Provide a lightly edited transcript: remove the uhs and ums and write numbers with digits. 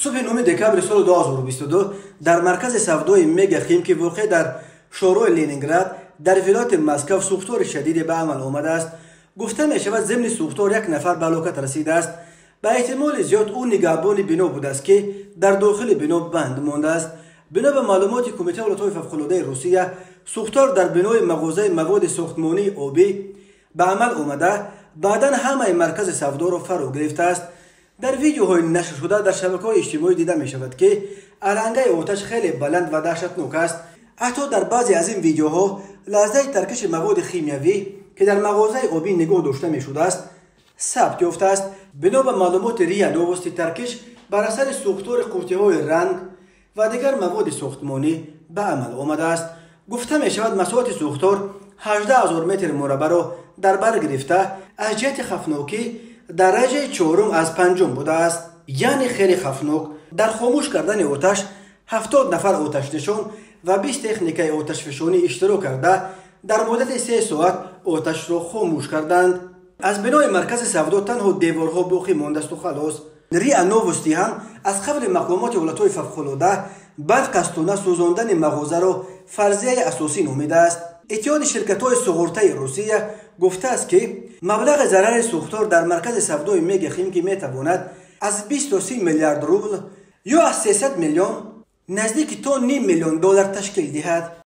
Субҳи 9 декабри соли 2022 дар маркази савдои Мега Химки, воқеъ дар шоҳрои Ленинград дар вилояти Москва, сӯхтори шадиде ба амал омадааст. Гуфта мешавад, зимни сӯхтор як нафар ба ҳалокат расидааст. Ба эҳтимоли зиёд, ӯ нигаҳбони бино будааст, ки дар дохили бино банд мондааст. Бино ба маълумоти Кумитаи ҳолатҳои фавқулодаи Русия, сӯхтор дар бинои мағозаи маводи сохтмонии обӣ ба амал омада, баъдан ҳамаи маркази савдоро фаро гирифтааст. Дар видеоҳои нашршуда дар шабакаҳои иҷтимоӣ дида мешавад, ки алангаи оташ хеле баланд ва даҳшатнок аст. Ҳатто дар баъзе аз ин видеоҳо лаҳзаи таркиши маводи химиявӣ, ки дар мағозаи обӣ нигоҳ дошта мешудааст, сабт ёфтааст. Бино ба маълумоти РИА Новости, таркиш бар асари сӯхтори қуттиҳои ранг ва дигар маводи сохтмонӣ ба амал омадааст. Гуфта мешавад, масоҳати сӯхтор 18 000 метри мураббаъро дар бар гирифта, аз ҷиҳати хавфнокӣ дараҷаи чорум аз панҷум будааст, яъне хеле хавфнок. Дар хомӯш кардани оташ 70 нафар оташнишон ва 20 техникаи оташфишонӣ иштирок карда, дар муддати 3 соат оташро хомӯш карданд. Аз бинои маркази савдо танҳо деворҳо боқӣ мондасту халос. РИА Новости ҳам аз қавли мақомоти ҳолатҳои фавқулода барққасдона сӯзондани мағозаро фарзияи асосӣ номидааст. Иттиҳоди ширкатҳои суғуртаи Русия гуфтааст, ки маблағи зарари сӯхтор дар маркази савдои Мега Химки метавонад аз 20 то 30 миллиард рубл ё аз 300 миллион наздики то ним миллион доллар ташкил диҳад.